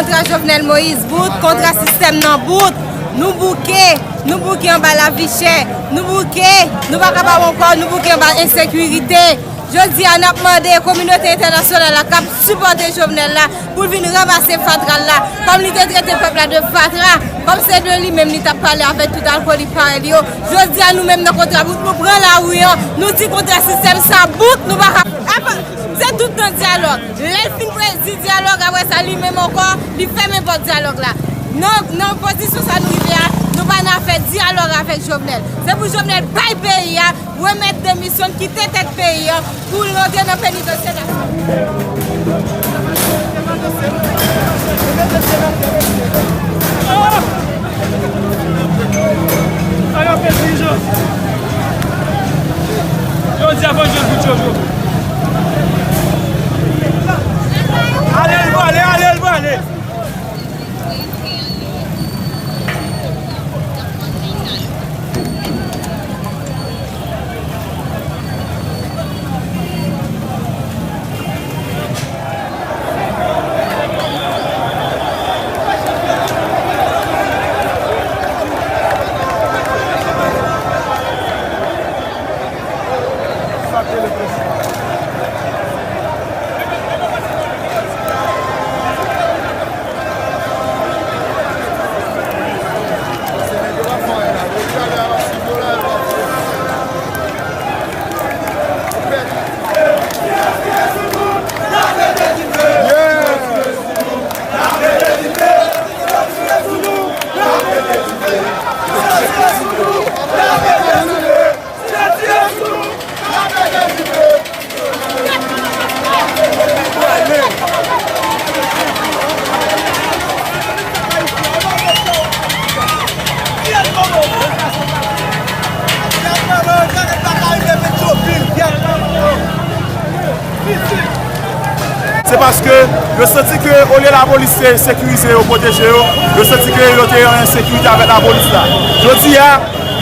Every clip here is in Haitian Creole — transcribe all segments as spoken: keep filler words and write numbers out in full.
Kontra Jovenel Moïse bout, kontra sistèm nan bout. Nou bouke, nou bouke anba lavi chè, nou bouke, nou pa kapab ankò, nou bouke anba ensekirite. Jodi a, n ap mande kominote entènasyonal la k ap sipòte Jovenel la pou l vin ranmase fatra l la, kòm li te trete pèp la de fatra, kòm se de li menm li t ap pale avèk tout alkolik parèy li yo. Jodi a, nou menm nan Kontra bout, nou pran lari an, nou di kontra sistèm sa bout, nou pa ka. Se tout nan dyalòg. Lè l fin pre-, di dyalòg, apre sa, li menm ankò, li fèmen pòt dyalòg la. Nan, nan pozisyon sa nou rive a, nou pa nan afè dyalòg avèk Jovenel. Se pou Jovenel bay peyi a, remèt demisyon l, kite tèt peyi a, pou l rantre nan penitansye nasyonal. Sa yo fè dirijans. Yo di avan jwe kout yo jwe. Ale, l prale, ale, l prale. Se paske yo santi ke olye lapolis te sekirize yo, pwoteje yo, yo santi ke yo te an ensekirite avèk lapolis la. Jodi a,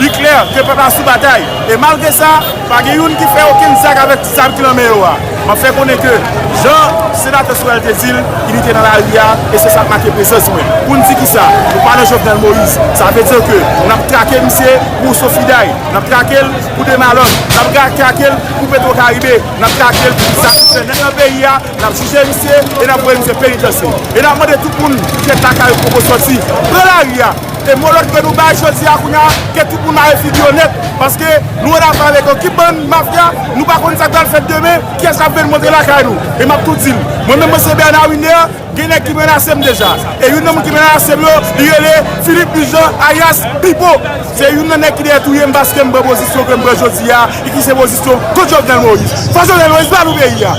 li klè ke pèp la sou batay. E malgre sa, pa gen youn ki fè okenn zak avèk zam ki nan men yo a. M ap fè konnen ke, jan senatè Sorel te di l, inite nan lari a, e se sa k make prezans mwen. Pou n di kisa, nou pa nan Jovenel Moïse. Sa vle di ke n ap trake misye pou Sofiday, n ap trake l pou Demalòk, n ap tra-, trake l pou Petwokaribe, n ap trake l pou sa ki fè nèg nan peyi a, n ap jije misye e n ap voye misye penitansye. E n ap mande tout moun ki fèt lakay yo poko sòti, pran lari a. E mo lòd ke nou bay jodi a kounye a, ke tout moun mare figi yo nèt, paske nou ann afè avèk yon ekip bann mafya, nou pa konn sa k pral fèt demen, kiyès k ap vin monte lakay nou. E m ap tou di l, mwen menm mwen se Bernard Winer, gen nèg ki menase m deja. E youn nan moun ki menase m yo, li rele Philippe Lujan alias Pipo. Se youn nan nèg ki dèyè touye m paske m pran pozisyon ke m pran jodi a, e ki se pozisyon kont Jovenel Moïse. Fò Jovenel Moïse ba nou peyi a.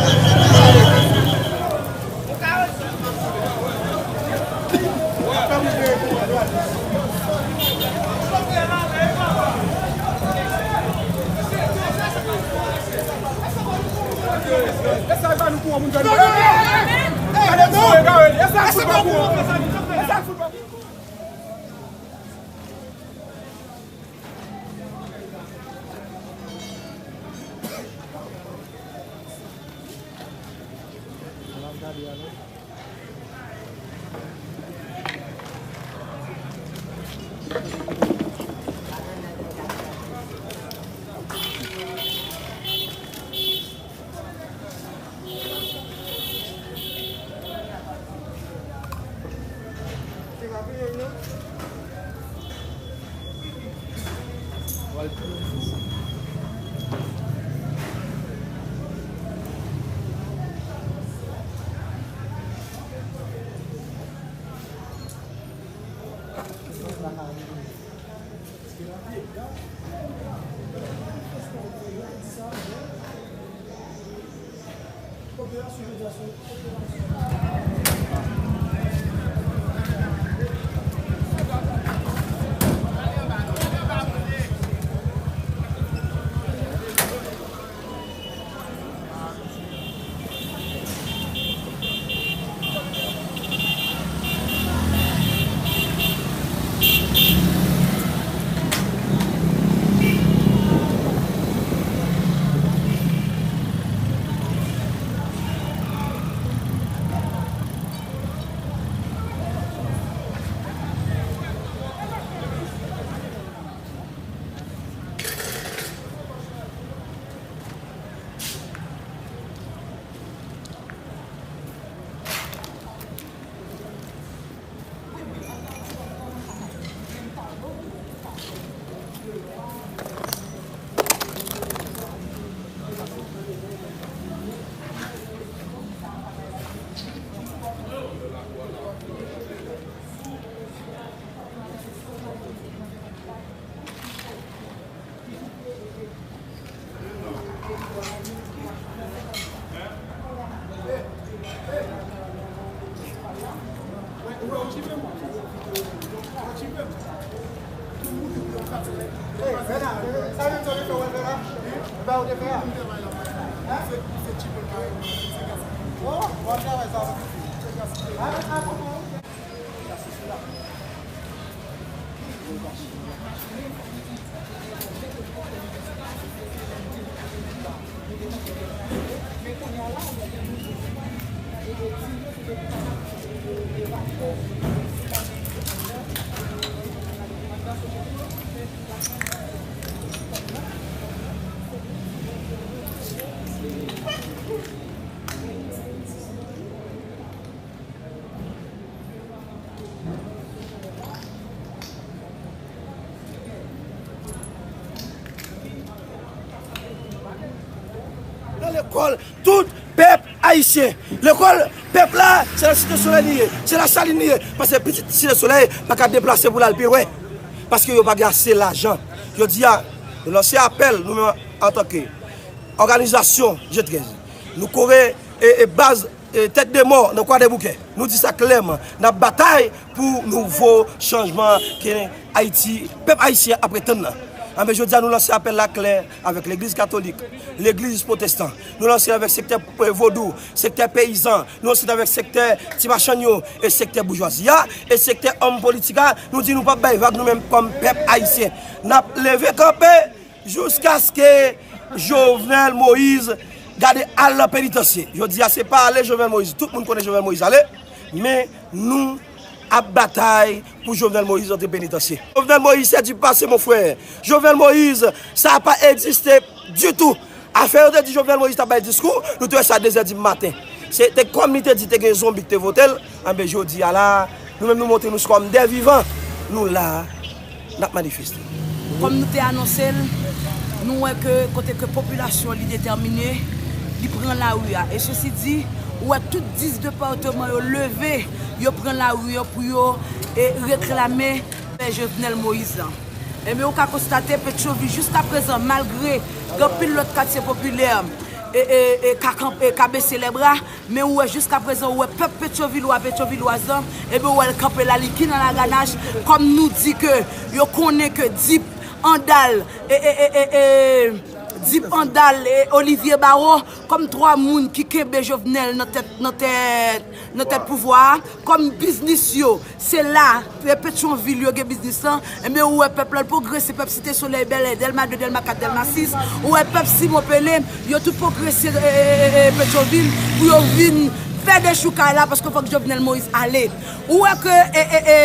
Sa menm sa w te fè w wè la? Li ba w te fè a? Hein? Se, se tchip kay. Oh, w ap travay sa. Nan lekòl, tout pèp ayisyen. Lekòl pèp la, se nan Site Solèy li ye, se Lasalin li ye. Paske pitit Site Solèy pa ka deplase pou l al pi lwen. Paske yo pa gen ase lajan. Jodi a, nou lanse apèl, nou menm antanke òganizasyon G trèz. Nou kore e, e baz e, tèt de mò nan Kwadèboukè. Nou di sa klèman, n ap batay pou nouvo chanjman ke Ayiti, pèp ayisyen ap ret tann nan. Anben, jodi a, nou lanse apèl la klè avèk legliz katolik, legliz pwotestan. Nou lanse avèk sektè, e, vodou, sektè peyizan, nou lanse avèk sektè ti machann yo, e sektè boujwazi a, e sektè òm politik a. Nou di nou p ap bay vag nou menm kòm pèp ayisyen. N ap leve kanpe jiskaske Jovenel Moïse gade al nan penitansye. Jodi a, se pa ale Jovenel Moïse. Tout moun konnen Jovenel Moïse ale, men nou ap batay pou Jovenel Moïse antre penitansye. Jovenel Moïse, c'est du passé, mon frère. Jovenel Moïse, sa pa egziste ditou. Afè yo te di Jovenel Moïse t ap bay diskou, nou te wè sa de zè di maten. Se te kòm li te di te gen zonbi ki te vote l, anben jodi a la, nou menm nou montre nou kòm dè vivan, nou la, n ap manifeste. Kòm nou te anonse l, nou wè ke kote ke popilasyon li detèmine, li pran lari a. E sesi di, ou wè tout dis depatman yo leve, yo pran lari an pou yo, e, reklame pè Jovenel Moïse lan. Ebyen, ou ka konstate Petyonvil jiskaprezan, malgre gen anpil lòt katye popilè, e, e, e, ka kanp-, e, ka bese lèbra, men ou wè jiskaprezan, ou wè pèp Petyovilwa, Petyovilwaz lan, ebyen, ou wè l kanpe la, li ki nan laganaj, kòm nou di ke yo konnen ke Dip, Andal, e, e, e, e, e, Dip, Andal, e Olivier Barreau, kòm twa moun ki kenbe Jovenel nan tèt, nan tèt, nan tèt pouvwa a, kòm biznis yo, se la, e, Petyonvil yo gen biznis lan, enben ou wè pèp la pwogrese, pèp Site Solèy, Bèlè, Dèlma de, Dèlma kat, Dèlma sis, ou wè pèp Simon Pele, yo tout pwogrese, e, e, e, e, Petyonvil, pou yo vin fè dechoukay la, paske fòk Jovenel Moïse ale. Ou wè ke, e, e, e,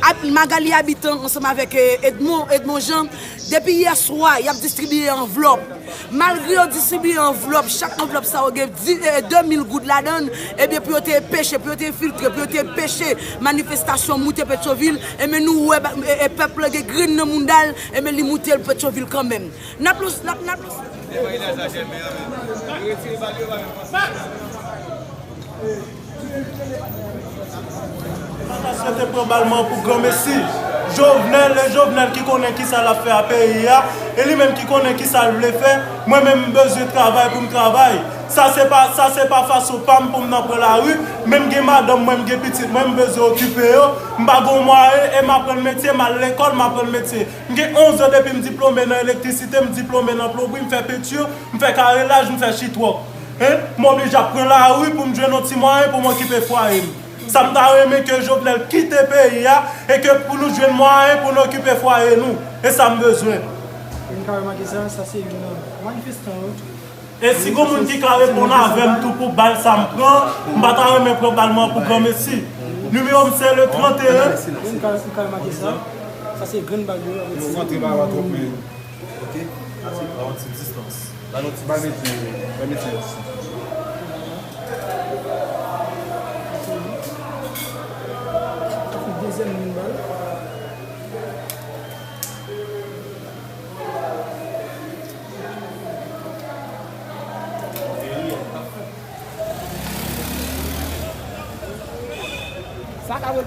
Ab-, Magali Abitan ansanm avèk, e, Edmond, Edmond Jean, depi yè swa, y ap distribiye anvlòp. Malgre yo distribiye anvlòp, chak anvlòp sa yo gen di, e, de mil goud ladan l, ebyen, pou yo te enpeche, pou yo te enfiltre, pou yo te enpeche manifestasyon moute Petyonvil, ebyen, nou wè, e, e, pèp la gen grenn nan mounda l, ebyen, li moute l Petyonvil kanmenm. N ap lans-, n ap, n ap lans-, Patache te pran bal mwen pou granmesi. Jovenel, e Jovenel ki konnen kisa l ap fè a peyi a, e li menm ki konnen kisa l vle fè. Mwen menm, m bezwen travay pou m travay. Sa se pa, sa se pa fason pa m pou m nan pran lari. Men m gen madanm mwen, m gen pitit mwen, m bezwen okipe yo. M pa gen mwayen e m aprann metye, m al lekòl, m aprann metye. M gen onz an depi m diplome nan elektrisite, m diplome nan plonbri, m fè penti, m fè karelaj, m fè chitwòk. Hein? M oblije ap pran lari pou m jwenn yon ti mwayen pou m okipe fwaye m. Sa m ta renmen ke Jovenel kite peyi a e ke pou nou jwenn mwayen pou n okipe fwaye nou. E sa m bezwen. Vin kare makiza, sa se youn nan manifestan yo. E si gon moun ki ka reponn avè m tou pou bal sa m pran, m pa ta renmen pran bal mwen pou granmesi. Nimewo m se le trannteyen. Vin kare, vin kare makiza, sa se grenn bal yo. Nou rantre ba yo twòp, men. Ok, ase pa yon ti distans. Ba nou ti distans. Ba nou ti distans. Sa fè dezyèm moun bal. Sa ka wè.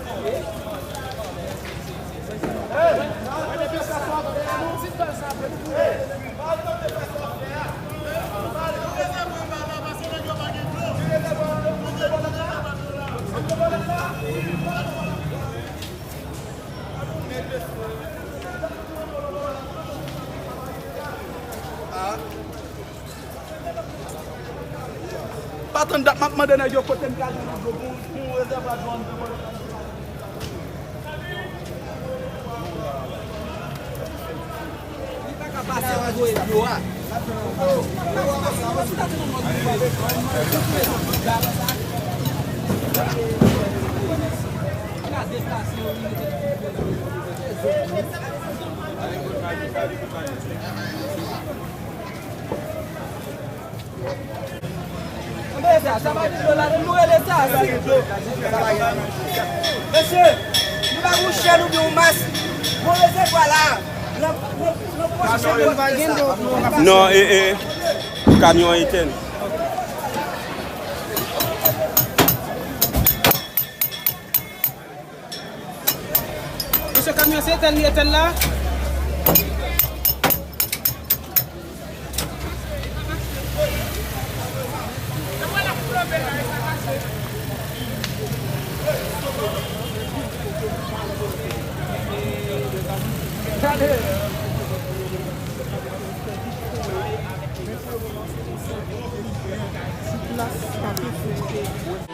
Pa tann dat m ap mande nèg yo kote m ka jwenn dlo pou, pou rezèvwa dlo anndan. Li pa ka pase pou voye dlo a. Mesye, nou pa gon chèn oubyen yon mas. Bon, mesye, vwala. Nan, nan, nan pwòch chèn yo pa gen sa. Non, e, e, kamyon an etèn. Mesye, kamyon se etèn li etèn la. Sou plas, pa pete.